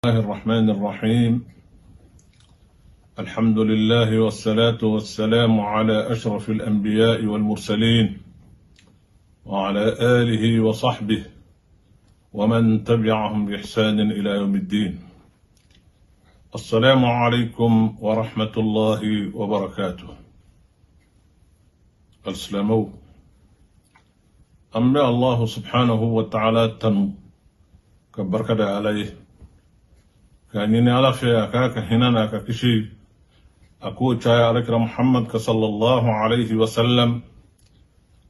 الله الرحمن الرحيم. الحمد لله والصلاة والسلام على أشرف الأنبياء والمرسلين وعلى آله وصحبه ومن تبعهم بإحسان إلى يوم الدين. السلام عليكم ورحمة الله وبركاته. السلام أما الله سبحانه وتعالى تنو كبركة عليه k'a ɲini Ala fɛ a k'a ka hinɛ n'a ka kisi a k'o caya alakira Muhammad ka sallallahu alayhi wa sallam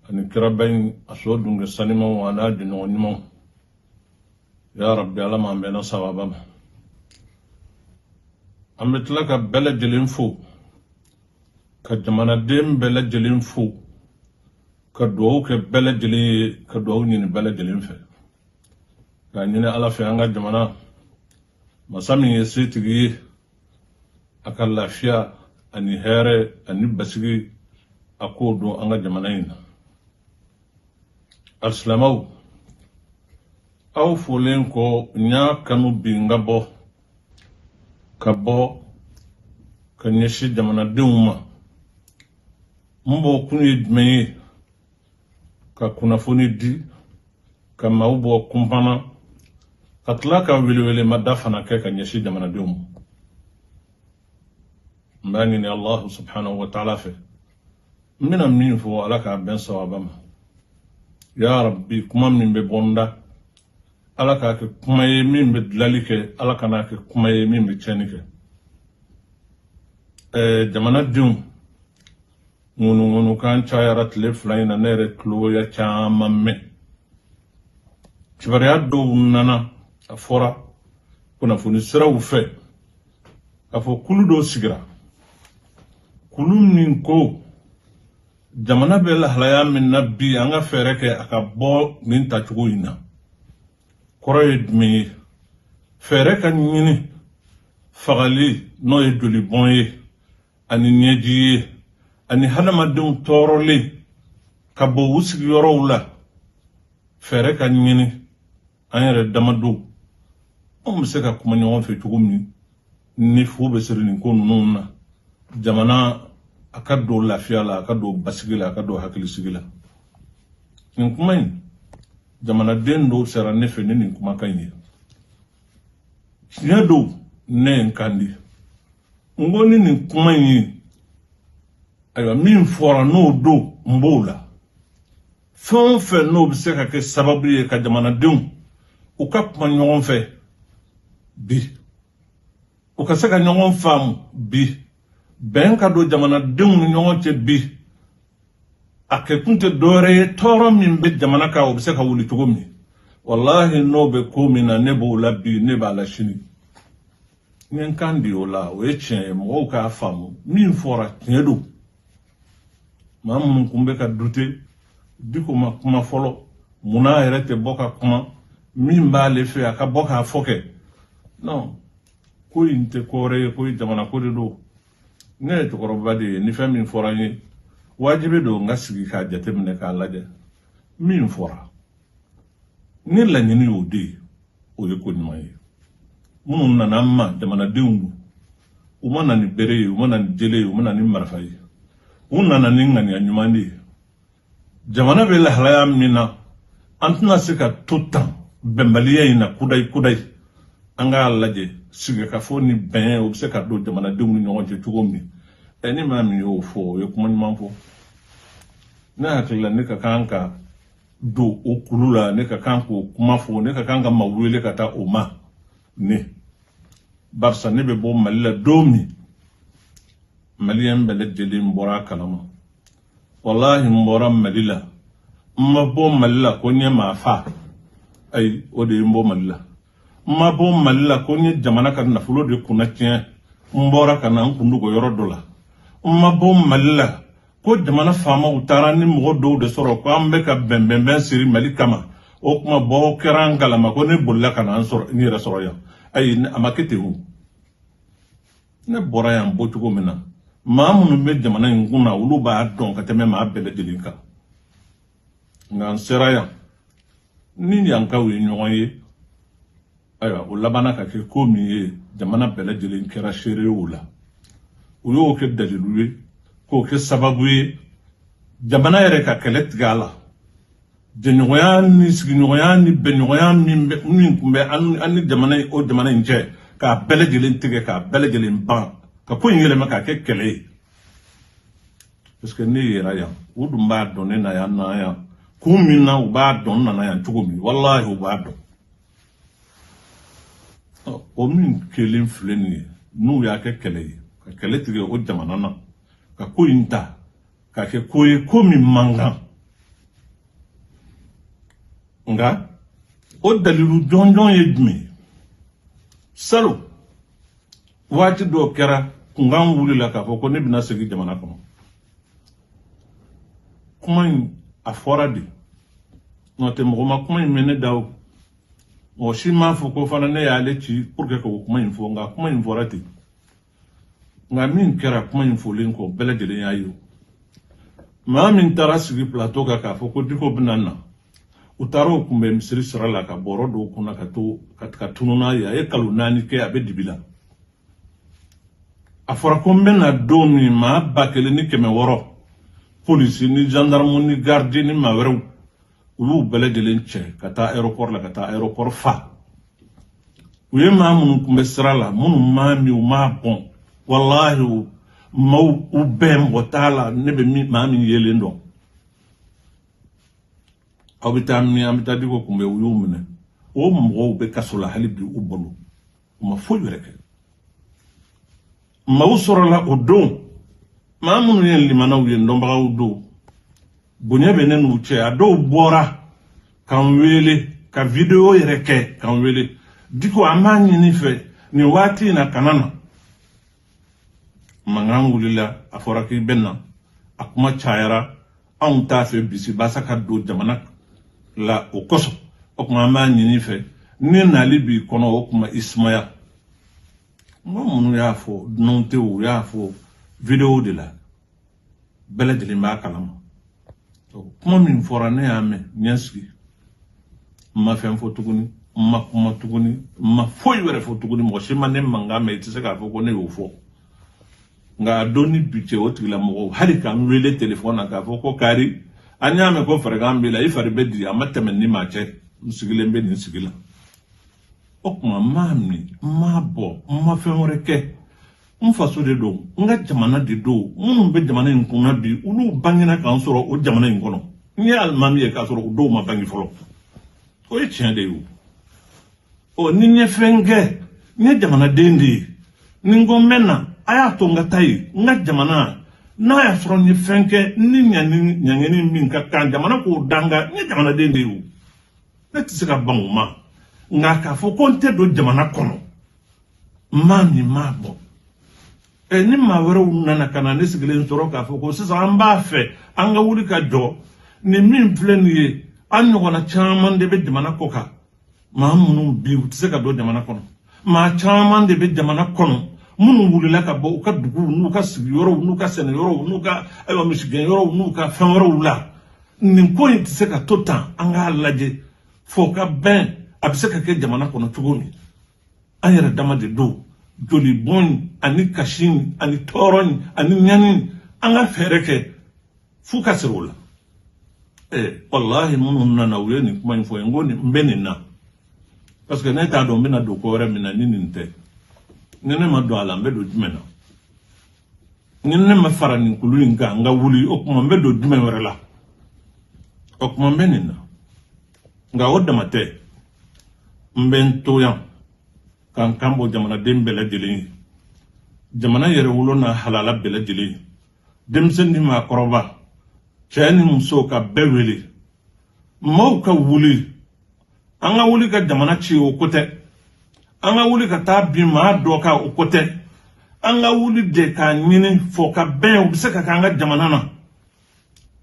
ani kiraba in a so dunge sanimanw a n'a jɛɲɔgɔn ɲumanw. Ya Rabbi, Ala m'an bɛnna sababa ma. An bɛ tila ka bɛɛ lajɛlen fo, ka jamanaden bɛɛ lajɛlen fo, ka duwawu kɛ bɛɛ lajɛlen ye, ka duwawu ɲini bɛɛ lajɛlen fɛ, k'a ɲini Ala fɛ an ka jamana masa min ye setigi ye, a ka lafiya ani hɛrɛ ani basigi a k'o don an ka jamana in na. Alisilamɛw, aw folen kɔ, n y'a kanu bi n ka bɔ ka bɔ ka ɲɛsin jamanadenw ma. N bɔ kun ye jumɛn ye? Ka kunnafoni di, ka maaw bɔ kunpanna, ka tila ka welewelemada fana kɛ ka ɲɛsin jamanadenw ma. N b'a ɲini Allahu subhanahu wa ta'ala fɛ, n bɛna min fɔ, Ala k'a bɛn sawaba ma. Ya Rabbi, kuma min bɛ bɔ n da, Ala k'a kɛ kuma ye min bɛ dilali kɛ, Ala kan'a kɛ kuma ye min bɛ tiɲɛni kɛ. Jamanadenw, ŋunuŋunukan cayara tile 2 in na. Ne yɛrɛ tuloya caman mɛn, kibaruya dɔw nana, a fɔra kunnafoni siraw fɛ k'a fɔ kulu dɔw sigira, kulu min ko jamana bɛ lahalaya min na bi, an ka fɛɛrɛ kɛ a ka bɔ nin tacogo in na. Kɔrɔ ye jumɛn ye? Fɛɛrɛ ka ɲini fagali, n'o ye jolibɔn ye ani ɲɛji ye ani hadamadenw tɔɔrɔlen ka bɔ u sigiyɔrɔw la. Fɛɛrɛ ka ɲini an yɛrɛ damadɔw, anw bɛ se ka kuma ɲɔgɔn fɛ cogo min ni fu bɛ siri nin ko ninnu na, jamana a ka don lafiya la, a ka don basigi la, a ka don hakilisigi la. Nin kuma in, jamanaden dɔw sera ne fɛ ni nin kumakan in ye. Tiɲɛ don, ne ye n kan di, n ko ni nin kuma in ye, ayiwa, min fɔra n'o don, n b'o la. Fɛn o fɛn n'o bɛ se ka kɛ sababu ye ka jamanadenw u ka kuma ɲɔgɔn fɛ bi, u ka se ka ɲɔgɔn faamu bi, bɛn ka don jamanadenw ni ɲɔgɔn cɛ bi, a kɛkun tɛ dɔwɛrɛ ye, tɔɔrɔ min bɛ jamana kan, o bɛ se ka wuli cogo min. Walahi, n'o bɛ ko min na, ne b'o la bi, ne b'a la sini. N ye n kan di o la. O ye tiɲɛ ye, mɔgɔw k'a faamu, min fɔra tiɲɛ don. Maa minnu kun bɛ ka dute Diko ma kuma fɔlɔ, munna a yɛrɛ tɛ bɔ ka kuma? Min b'ale fɛ, a ka bɔ k'a fɔ kɛ. Non, ko in tɛ ko wɛrɛ ye, ko jamana ko de don. Ne ye cɛkɔrɔba de ye, ni fɛn min fɔra n ye, wajibi don n ka sigi k'a jateminɛ k'a lajɛ. Min fɔra ni laɲini y'o de ye, o ye ko ɲuman ye. Minnu nana an ma, jamanadenw don, u ma na ni bere ye, u ma na ni jele ye, u ma na ni marifa ye, u nana ni ŋaniya ɲuman de ye. Jamana bɛ lahalaya min na, an tɛna se ka to tan bɛnbaliya in na kudayi kudayi. An k'a lajɛ sigikafɔ ni bɛn, o bɛ se ka don jamanadenw ni ɲɔgɔn cɛ cogo min. Ni maa min y'o fɔ, o ye kuma ɲuman fɔ. Ne hakili la, ne ka kan ka don o kulu la, ne ka kan k'o kuma fɔ, ne ka kan ka maa wele ka taa o ma ne. Barisa ne bɛ bɔ Mali la don min, Maliyɛn bɛɛ lajɛlen bɔra a kalama. Walahi, n bɔra Mali la, n ma bɔ Mali la ko n ye maa fa, ayi, o de ye n bɔ Mali la. N ma bɔ Mali la ko n ye jamana ka nafolo de kunna tiɲɛ, n bɔra ka na n kun dogo yɔrɔ dɔ la. N ma bɔ Mali la ko jamana faamaw taara ni mɔgɔ dɔw de sɔrɔ ko an bɛ ka bɛnbɛnbɛn siri Mali kama, o kuma bɔ kɛra an kalama ko ne bolila ka na n sɔrɔ n yɛrɛ sɔrɔ yan. Ayi, a ma kɛ ten. O ne bɔra yan bɔ cogo min na, maa minnu bɛ jamana in kun na, olu b'a dɔn ka tɛmɛ maa bɛɛ lajɛlen kan. Nka n sera yan ni yankaw ye ɲɔgɔn ye. Ayiwa, o labanna ka kɛ ko min ye, jamana bɛɛ lajɛlen kɛra seere ye o la. U y'o kɛ dalilu ye k'o kɛ sababu ye jamana yɛrɛ ka kɛlɛ tigɛ a la. Jɛɲɔgɔnya ni sigiɲɔgɔnya ni bɛnɲɔgɔnya min tun bɛ an ni jamana o jamana in cɛ, k'a bɛɛ lajɛlen tigɛ, k'a bɛɛ lajɛlen ban, ka ko in yɛlɛma k'a kɛ kɛlɛ ye. Parce que ne yera yan, u dun b'a dɔn ne na yan na yan kun min na, u b'a dɔn n nana yan cogo min, walahi u b'a dɔn. O min kelen filɛ nin ye, n'u y'a kɛ kɛlɛ ye ka kɛlɛ tigɛ o jamana na, ka ko in ta k'a kɛ ko ye, ko min man kan. Nka o dalilu jɔnjɔn ye jumɛn ye? Salon waati dɔw kɛra, kunkan wulila k'a fɔ ko ne bɛna segin jamana kɔnɔ. Kuma in a fɔra de, n'o tɛ mɔgɔ ma kuma in mɛn ne da o, mɔgɔ si m'a fɔ ko fana ne y'ale ci pour que k'o kuma in fɔ. Nka kuma in fɔra ten. Nka min kɛra kuma in fɔlen kɔ, bɛɛ lajɛlen y'a ye. O maa min taara sigi plateau kan k'a fɔ ko Diko bɛna na, u taara o kunbɛn misiri sira la, ka bɔrɔ dɔw kunna ka to ka tunu n'a ye. A ye kalo 4 kɛ a bɛ dibi la. A fɔra ko n bɛna don min, maa 1600, polisi ni gendarme ni garde ni maa wɛrɛw, u y'u bɛɛ lajɛlen cɛ ka taa aéroport la, ka taa aéroport fa. U ye maa minnu kun bɛ sira la, minnu maa min u m'a bɔn, walahi maaw u bɛɛ, mɔgɔ t'a la ne bɛ min maa min yelen dɔn. Aw bɛ taa min, an bɛ taa Diko kunbɛn, u y'u minɛ. O mɔgɔw bɛ kaso la hali bi u bolo, u ma foyi wɛrɛ kɛ. Maaw sɔrɔla o don, maa minnu ye limanaw ye, dɔnbagaw don, bonya bɛ ne n'u cɛ. A dɔw bɔra k'an wele ka vidéo yɛrɛ kɛ k'an wele: Diko, an b'a ɲini fɛ nin waati in na, kana na. Mankan wulila, a fɔra k'i bɛ na, a kuma cayara. Anw t'a fɛ bisibasa ka don jamana la, o kosɔn o tuma an b'a ɲini fɛ, ni nali b'i kɔnɔ, o tuma i sumaya. Mɔgɔ minnu y'a fɔ, dunanw tɛ, u y'a fɔ vidéo de la, bɛɛ lajɛlen b'a kalama. Kuma min fɔra, ne y'a mɛn, n ye sigi, n ma fɛn fɔ tuguni, n ma kuma tuguni, n ma foyi wɛrɛ fɔ tuguni. Mɔgɔ si ma ne mankan mɛn, i tɛ se k'a fɔ ko ne y'o fɔ. Nka a don ni bi cɛ, o tigilamɔgɔw hali k'an wele telefɔni na k'a fɔ ko kari, an y'a mɛn ko farigan b'i la, i fari bɛ di, a ma tɛmɛ ni maa cɛ. N sigilen bɛ nin sigi la. O tuma n m'a min, n m'a bɔ, n ma fɛn wɛrɛ kɛ. N faso de don, n ka jamana de don. Minnu bɛ jamana in kunna bi, olu bangena k'an sɔrɔ o jamana in kɔnɔ. N ye alimami ye k'a sɔrɔ u dɔw ma bange fɔlɔ. O ye tiɲɛ de ye. O ni n ye fɛn kɛ, n ye jamanaden de ye. Ni n ko n bɛ na, a y'a to n ka taa yen, n ka jamana n'a y'a sɔrɔ n ye fɛn kɛ ni ɲangini min ka kan, jamana k'o da n kan. N ye jamanaden de ye. O ne tɛ se ka ban o ma. Nka k'a fɔ ko n tɛ don jamana kɔnɔ, n m'a min, n m'a bɔ. Ɛ, ni maa wɛrɛw nana ka na ne sigilen sɔrɔ k'a fɔ ko sisan an b'a fɛ an ka wuli ka jɔ, nin min filɛ nin ye, an ɲɔgɔnna caman de bɛ jamana kɔ kan, maa minnu bi u tɛ se ka don jamana kɔnɔ. Maa caman de bɛ jamana kɔnɔ minnu wulila ka bɔ u ka duguw n'u ka sigiyɔrɔw n'u ka sɛnɛyɔrɔw n'u ka, ayiwa, misigɛnyɔrɔw n'u ka fɛn wɛrɛw la. Nin ko in tɛ se ka to tan. An k'a lajɛ fo ka bɛn, a bɛ se ka kɛ jamana kɔnɔ cogo min. An yɛrɛ dama de don. Joli bɔn ani kasi ani tɔɔrɔ ani ɲani, an ka fɛɛrɛ kɛ f'u ka siri o la. Walahi, minnu nana, u ye nin kuma in fɔ n ko n bɛ nin na, parce que ne t'a dɔn n bɛna don ko wɛrɛ min na ni nin tɛ. Ni ne ma don a la, n bɛ don jumɛn na? Ni ne ma fara nin kulu in kan, n ka wuli, o tuma n bɛ don jumɛn wɛrɛ la? O tuma n bɛ nin na. Nka o dama tɛ, n bɛ n to yan ka n kan bɔ jamanaden bɛɛ lajɛlen ye, jamana yɛrɛ wolo n'a halala bɛɛ lajɛlen ye, denmisɛn ni maakɔrɔba, cɛ ni muso, ka bɛɛ wele, maaw ka wuli. An ka wuli ka jamana ci, o ko tɛ. An ka wuli ka taa bin maa dɔ kan, o ko tɛ. An ka wuli de k'a ɲini fɔ ka bɛn, o bɛ se ka kɛ an ka jamana na.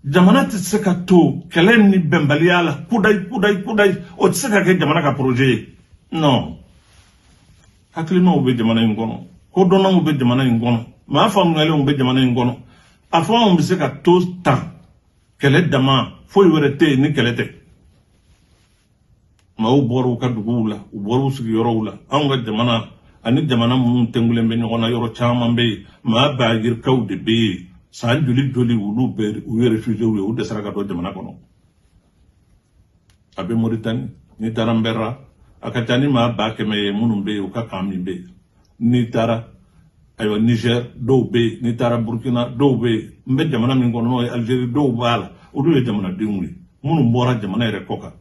Jamana tɛ se ka to kɛlɛ ni bɛnbaliya la kudayi kudayi kudayi. O tɛ se ka kɛ jamana ka projet ye. Non, hakilimaw bɛ jamana in kɔnɔ, kodɔnnaw bɛ jamana in kɔnɔ, maa faamuyalenw bɛ jamana in kɔnɔ. A fɔ anw bɛ se ka to tan, kɛlɛ dama, foyi wɛrɛ tɛ yen ni kɛlɛ tɛ. Maaw bɔra u ka duguw la, u bɔra u sigiyɔrɔw la. Anw ka jamana ani jamana minnu tɛnkulen bɛ ɲɔgɔn na, yɔrɔ caman bɛ yen, maa ba yirikaw de bɛ yen. San joli joli, olu bɛɛ u ye réfugiés ye, u dɛsɛra ka don jamana kɔnɔ. A bɛ Moritani, n'i taara Nbɛra, a ka ca ni maa 100 000 ye minnu bɛ yen, u ka kan min bɛ yen. N'i taara, ayiwa, Niger, dɔw bɛ yen. N'i taara Burkina, dɔw bɛ yen. N bɛ jamana min kɔnɔ, n'o ye Algérie, dɔw b'a la, olu ye jamanadenw ye minnu bɔra jamana yɛrɛ kɔ kan.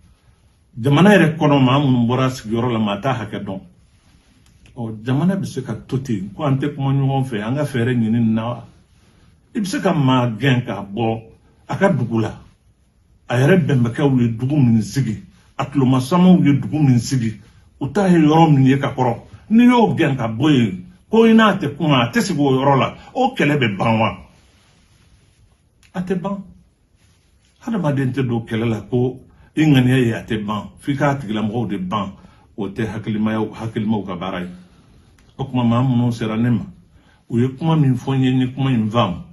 Jamana yɛrɛ kɔnɔ, maa minnu bɔra sigiyɔrɔ la, maa t'a hakɛ dɔn. Ɔ, jamana bɛ se ka to ten ko an tɛ kuma ɲɔgɔn fɛ, an ka fɛɛrɛ ɲini nin na wa? I bɛ se ka maa gɛn k'a bɔ a ka dugu la, a yɛrɛ bɛnbakɛw ye dugu min sigi, a tulomasamaw ye dugu min sigi, u ta ye yɔrɔ min ye ka kɔrɔ, n'i y'o gɛn ka bɔ yen ko i n'a tɛ kuma, a tɛ sigi o yɔrɔ la, o kɛlɛ bɛ ban wa? A tɛ ban. Hadamaden tɛ don kɛlɛ la ko i ŋaniya ye a tɛ ban, f'i k'a tigilamɔgɔw de ban. O tɛ hakilimaw ka baara ye. O tuma, maa minnu sera ne ma, u ye kuma min fɔ n ye, n ye kuma in faamu.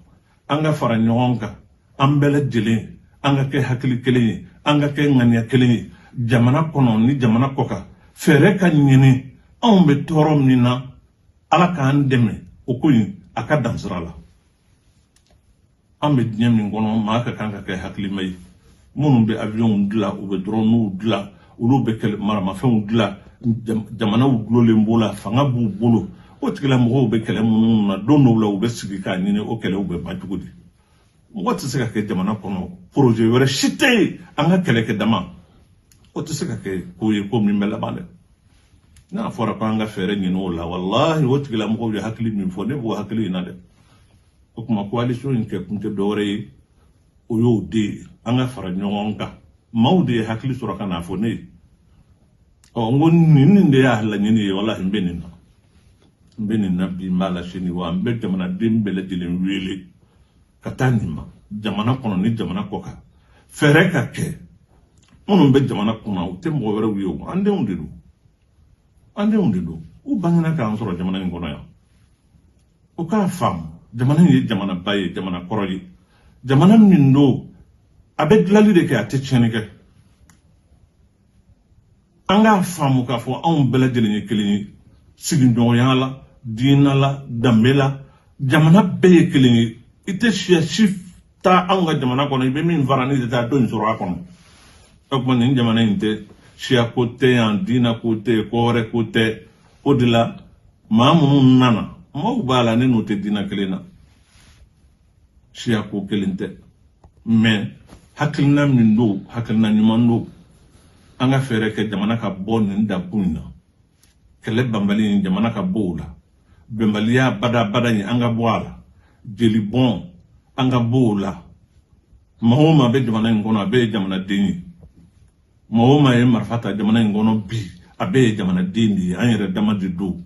An ka fara ɲɔgɔn kan, an bɛɛ lajɛlen an ka kɛ hakili kelen ye, an ka kɛ ŋaniya kelen ye, jamana kɔnɔ ni jamana kɔ kan. Fɛɛrɛ ka ɲini anw bɛ tɔɔrɔ min na, Ala k'an dɛmɛ o ko in a ka dan sira la. An bɛ diɲɛ min kɔnɔ, maa ka kan ka kɛ hakilima ye. Minnu bɛ avion dilan, u bɛ dronew dilan, olu bɛ kɛlɛ maramafɛnw dilan, jamanaw dulonlen b'o la, fanga b'u bolo. O tigilamɔgɔw bɛ kɛlɛ minnu na, don dɔw la u bɛ sigi k'a ɲini o kɛlɛw bɛ ban cogo di? Mɔgɔ tɛ se ka kɛ jamana kɔnɔ, projet wɛrɛ si tɛ yen, an ka kɛlɛ kɛ dama, o tɛ se ka kɛ ko ye ko min bɛ laban dɛ. N'a fɔra ko an ka fɛɛrɛ ɲini o la, walahi, o tigilamɔgɔw ye hakili min fɔ, ne b'o hakili in na dɛ. O tuma, coalition in kɛ kun tɛ dɔwɛrɛ ye, o y'o de ye, an ka fara ɲɔgɔn kan. Maaw de ye hakili sɔrɔ ka n'a fɔ ne ye. Ɔ, n ko nin de y'a laɲini ye. Walahi, n bɛ nin na, n bɛ nin na bi, n b'a la sini. Wa n bɛ jamanaden bɛɛ lajɛlen wele ka taa nin ma, jamana kɔnɔ ni jamana kɔ kan. Fɛɛrɛ ka kɛ. Minnu bɛ jamana kunna, u tɛ mɔgɔ wɛrɛw ye o, an denw de don, an denw de don. U bangena k'an sɔrɔ jamana in kɔnɔ yan. U k'a faamu, jamana in ye jamanaba ye, jamana kɔrɔ ye, jamana min don, a bɛ dilanli de kɛ, a tɛ tiɲɛni kɛ. An k'a faamu k'a fɔ anw bɛɛ lajɛlen ye kelen ye, sigiɲɔgɔnya la, diinɛ la, danbe la, jamana bɛɛ ye kelen ye. I tɛ siya si taa anw ka jamana kɔnɔ, i bɛ min fara n'i tɛ taa dɔ in sɔrɔ a kɔnɔ. O tuma, nin jamana in tɛ siya ko tɛ yan, diinɛ ko tɛ, ko wɛrɛ ko tɛ. O de la, maa minnu nana, maaw b'a la, ne n'u tɛ diinɛ kelen na, siya ko kelen tɛ, mais hakilina min don, hakilina ɲuman don. An ka fɛɛrɛ kɛ jamana ka bɔ nin dakun in na, kɛlɛ banbali in, jamana ka bɔ o la, bɛnbaliya badabada in, an ka bɔ a la, jelibɔn, an ka bɔ o la. Maa o maa bɛ jamana in kɔnɔ, a bɛɛ ye jamanaden ye. Maa o maa ye marifa ta jamana in kɔnɔ bi, a bɛɛ ye jamanaden de ye. An yɛrɛ dama de don.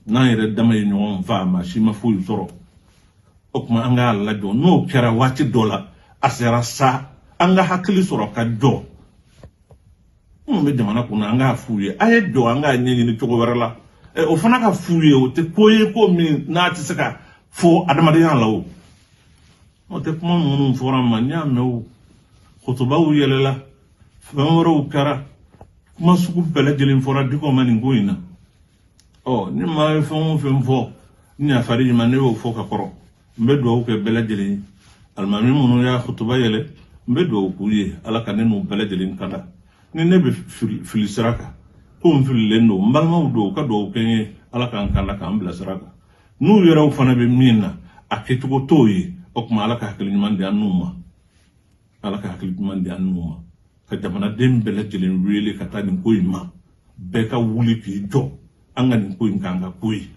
N'an yɛrɛ dama ye ɲɔgɔn faa, maa si ma foyi sɔrɔ. O tuma, an k'a lajɔ. N'o kɛra waati dɔ la, a sera sa, an ka hakili sɔrɔ ka jɔ. Minnu bɛ jamana kunna, an k'a f'u ye: a ye jɔ, an k'a ɲɛɲini cogo wɛrɛ la. O fana ka f'u ye, o tɛ ko ye ko min n'a tɛ se ka fɔ adamadenya la. O n'o tɛ, kuma minnu fɔra n ma, n y'a mɛn o, kutubaw yɛlɛla, fɛn wɛrɛw kɛra, kuma sugu bɛɛ lajɛlen fɔra Diko ma nin ko in na. Ɔ, ni maa ye fɛn o fɛn fɔ, n yafari ma, ne y'o fɔ ka kɔrɔ. N bɛ dugawu kɛ bɛɛ lajɛlen ye. Alimami minnu y'a kutuba yɛlɛ, n bɛ dugawu k'u ye, Ala ka ne n'u bɛɛ lajɛlen kanda. Ni ne bɛ fili sira kan, ko n fililen don, n balimaw don, u ka dugawu kɛ n ye, Ala k'an kanda, k'an bila sira kan. N'u yɛrɛw fana bɛ min na, a kɛcogo t'o ye, o tuma, Ala ka hakili ɲuman di an n'u ma, Ala ka hakili ɲuman di an n'u ma. Ka jamanaden bɛɛ lajɛlen wele ka taa nin ko in ma, bɛɛ ka wuli k'i jɔ an ka nin ko in k'an ka ko ye.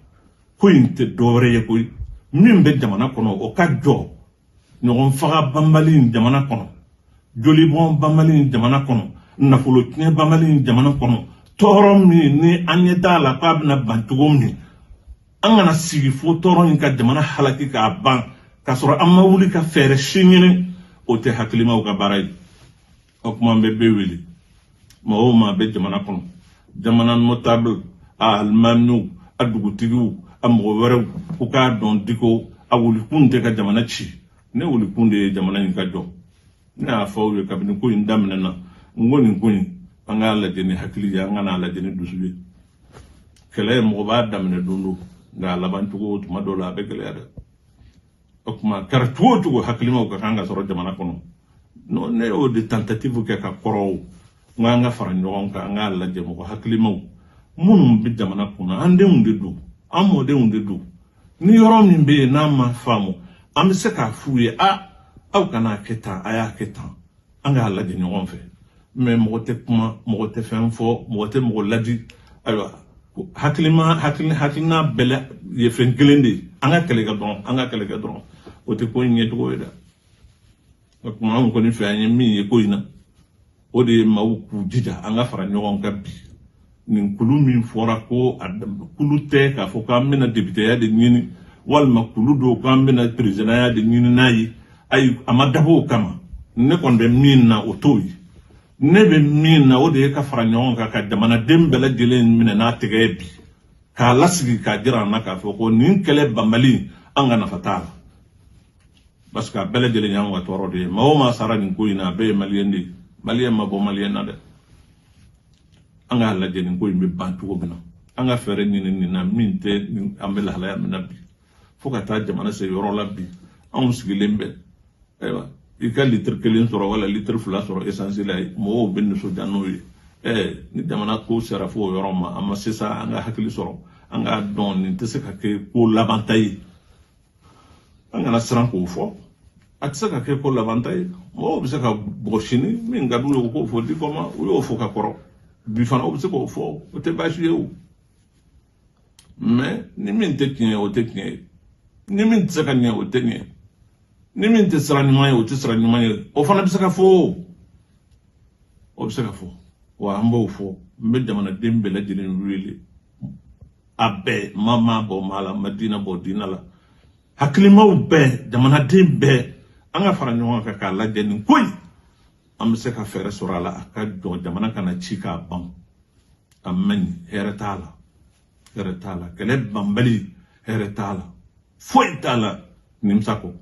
Ko in tɛ dɔwɛrɛ ye koyi, min bɛ jamana kɔnɔ, o ka jɔ. Ɲɔgɔn faga banbali in jamana kɔnɔ, jolibɔn banbali in jamana kɔnɔ, nafolo tiɲɛ banbali in jamana kɔnɔ, tɔɔrɔ min ni an ɲɛ t'a la k'a bɛna ban cogo min, an kana sigi fo tɔɔrɔ in ka jamana halaki k'a ban k'a sɔrɔ an ma wuli ka fɛɛrɛ si ɲini. O tɛ hakilimaw ka baara ye. O tuma, an bɛ bɛɛ wele, maa o maa bɛ jamana kɔnɔ, jamana notable, a alimamiw, a dugutigiw, a mɔgɔ wɛrɛw, u k'a dɔn Diko a wulikun tɛ ka jamana ci. Ne wulikun de ye jamana in ka jɔ. Ne y'a fɔ aw ye kabini ko in daminɛna, n ko nin ko in An k'a lajɛ ni hakili ye, an kana lajɛ ni dusu ye. Kɛlɛ mɔgɔ b'a daminɛ don dɔ, nka a laban cogo tuma dɔw la a bɛ gɛlɛya dɛ. O tuma kɛra cogo o cogo, hakilimaw ka kan ka sɔrɔ jamana kɔnɔ. Non, ne y'o de tentative kɛ ka kɔrɔ o. N ko an ka fara ɲɔgɔn kan, an k'a lajɛ mɔgɔ hakilimaw minnu bɛ jamana kunna, an denw de don, an mɔdenw de don. Ni yɔrɔ min bɛ yen n'a ma faamu, an bɛ se k'a f'u ye: a aw kana kɛ tan, a y'a kɛ tan, an k'a lajɛ ɲɔgɔn fɛ. Mais mɔgɔ tɛ kuma, mɔgɔ tɛ fɛn fɔ, mɔgɔ tɛ mɔgɔ ladi. Ayiwa, hakilima hakili hakilina bɛɛ ye fɛn kelen de ye: an ka kɛlɛ kɛ dɔrɔn, an ka kɛlɛ kɛ dɔrɔn. O tɛ ko in ɲɛcogo ye dɛ. O tuma anw kɔni fɛ, an ye min ye ko in na, o de ye maaw k'u jija, an ka fara ɲɔgɔn kan bi. Nin kulu min fɔra ko a kulu tɛ k'a fɔ k'an bɛna députéya de ɲini, walima kulu dɔw k'an bɛna présidentya de ɲini n'a ye, ayi, a ma dabɔ o kama. Ne kɔni bɛ min na, o t'o ye. Ne bɛ min na, o de ye ka fara ɲɔgɔn kan, ka jamanaden bɛɛ lajɛlen minɛ n'a tɛgɛ ye bi, k'a lasigi, k'a jira an na k'a fɔ ko nin kɛlɛ banbali, an ka nafa t'a la, parce que a bɛɛ lajɛlen y'anw ka tɔɔrɔ de ye. Maa o maa sara nin ko in na, a bɛɛ ye maliyɛn de ye. Maliyɛn ma bɔ maliyɛn na dɛ. An k'a lajɛ nin ko in bɛ ban cogo min na, an ka fɛɛrɛ ɲini nin na min tɛ an bɛ lahalaya min na bi, fo ka taa jamana se yɔrɔ la bi, anw sigilen bɛ. Ayiwa, i ka litiri 1 sɔrɔ wala litiri 2 sɔrɔ essence la, mɔgɔw bɛ nisɔndiya n'o ye. Ɛɛ, ni jamana ko sera fo o yɔrɔ ma, a ma se sa, an ka hakili sɔrɔ, an k'a dɔn nin tɛ se ka kɛ ko labanta ye. An kana siran k'o fɔ, a tɛ se ka kɛ ko labanta ye. Mɔgɔw bɛ se ka bɔ sini, min ka d'u ye, u k'o fɔ. Dikɔma, u y'o fɔ ka kɔrɔ, bi fana u bɛ se k'o fɔ, o tɛ baasi ye o. Mais ni min tɛ tiɲɛ ye, o tɛ tiɲɛ ye. Ni min tɛ se ka ɲɛ, o tɛ ɲɛ. Ni min tɛ sira ɲuman ye, o tɛ sira ɲuman ye. O fana bɛ se ka fɔ, o bɛ se ka fɔ wa. An b'o fɔ. N bɛ jamanaden bɛɛ lajɛlen wele, a bɛɛ ma maa bɔ maa la, ma diinɛ bɔ diinɛ la, hakilimaw bɛɛ, jamanaden bɛɛ, an ka fara ɲɔgɔn kan k'a lajɛ nin ko in, an bɛ se ka fɛɛrɛ sɔrɔ a la, a ka jɔ, jamana kana ci k'a ban. A man ɲi, hɛrɛ t'a la, hɛrɛ t'a la. Kɛlɛ banbali, hɛrɛ t'a la, foyi t'a la, nimisa kɔ.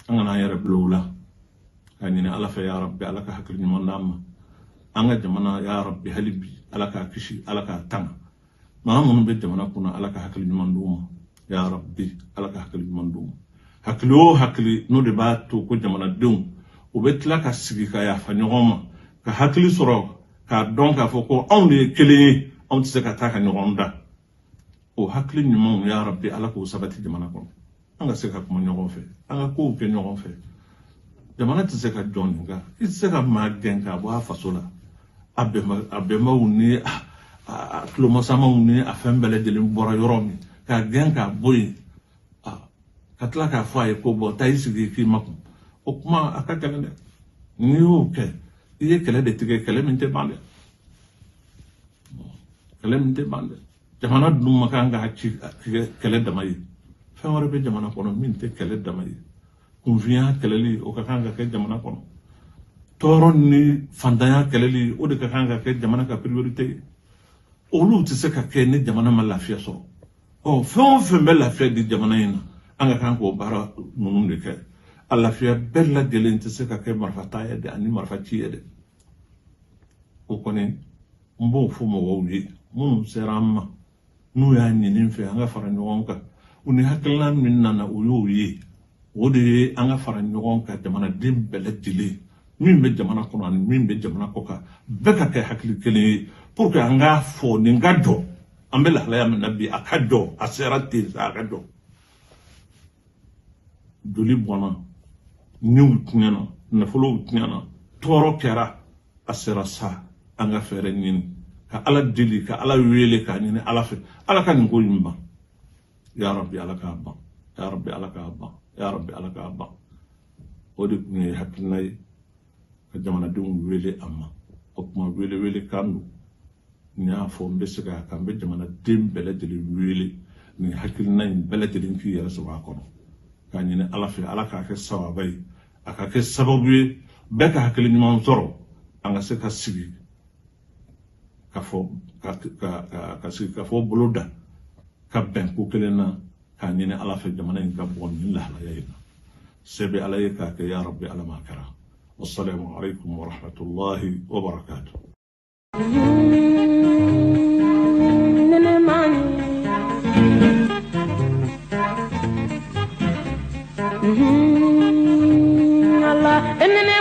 An kana an yɛrɛ bila o la. K'a ɲini Ala fɛ, ya Rabbi, Ala ka hakili ɲuman d'an ma. An ka jamana, ya Rabbi, hali bi Ala k'a kisi, Ala k'a tanga. Maa minnu bɛ jamana kunna, Ala ka hakili ɲuman d'u ma. Ya Rabbi, Ala ka hakili ɲuman d'u ma. Hakili o hakili n'o de b'a to ko jamanadenw u bɛ tila ka sigi ka yafa ɲɔgɔn ma, ka hakili sɔrɔ k'a dɔn k'a fɔ ko anw de ye kelen ye, anw tɛ se ka taa ka ɲɔgɔn da, o hakili ɲumanw, ya Rabbi, Ala k'o sabati jamana kɔnɔ, an ka se ka kuma ɲɔgɔn fɛ, an ka kow kɛ ɲɔgɔn fɛ. Jamana tɛ se ka jɔ nin kan. I tɛ se ka maa gɛn k'a bɔ a faso la, a bɛnbaw ni a tulomasamaw ni a fɛn bɛɛ lajɛlen bɔra yɔrɔ min, k'a gɛn k'a bɔ yen, ka tila k'a fɔ a ye ko bɔn, taa i sigi k'i makun, o kuma a ka gɛlɛn dɛ. N'i y'o kɛ, i ye kɛlɛ de tigɛ, kɛlɛ min tɛ ban dɛ, kɛlɛ min tɛ ban dɛ. Jamana dun ma kan k'a ci kɛlɛ dama ye. Fɛn wɛrɛ bɛ jamana kɔnɔ min tɛ kɛlɛ dama ye. Kunfinya kɛlɛli, o ka kan ka kɛ jamana kɔnɔ. Tɔɔrɔ ni fantanya kɛlɛli, o de ka kan ka kɛ jamana ka priorité ye. Olu tɛ se ka kɛ ni jamana ma lafiya sɔrɔ. Ɔ, fɛn o fɛn bɛ lafiya di jamana in na, an ka kan k'o baara ninnu de kɛ. A lafiya bɛɛ lajɛlen tɛ se ka kɛ marifata ye dɛ, ani marifa ci ye dɛ. O kɔni, n b'o fɔ mɔgɔw ye minnu sera an ma, n'u y'a ɲini n fɛ an ka fara ɲɔgɔn kan. U ni hakilina min nana, o y'o ye, o de ye an ka fara ɲɔgɔn kan, jamanaden bɛɛ lajɛlen, min bɛ jamana kɔnɔ ani min bɛ jamana kɔ kan, bɛɛ ka kɛ hakili kelen ye pour que an k'a fɔ nin ka jɔ. An bɛ lahalaya min na bi, a ka jɔ. A sera ten sa, a ka jɔ. Joli bɔnna, niw tiɲɛna, nafolow tiɲɛna, tɔɔrɔ kɛra. A sera sa, an ka fɛɛrɛ ɲini ka Ala deli, ka Ala wele, k'a ɲini Ala fɛ, Ala ka nin ko in ban. Ya Rabbi, Ala k'a ban. Ya Rabbi, Ala k'a ban. Ya Rabbi, Ala k'a ban. O de tun ye hakilina ye ka jamanadenw wele a ma. O kuma wele wele kan don, n y'a fɔ, n bɛ segin a kan: n bɛ jamanaden bɛɛ lajɛlen wele nin hakilina in bɛɛ lajɛlen k'i yɛrɛ sɔrɔ a kɔnɔ, k'a ɲini Ala fɛ, Ala k'a kɛ sababa ye, a ka kɛ sababu ye bɛɛ ka hakili ɲuman sɔrɔ, an ka se ka sigi ka fɔ ka sigi ka fɔ bolo da ka bɛn ko kelen na, k'a ɲini Ala fɛ jamana in ka bɔ nin lahalaya in na. Se bɛ Ala ye k'a kɛ. Ya Rabbi, Ala ma kɛra. Wassalamu alaikum wa rahmatullahi wa barakatuh. Ala enene.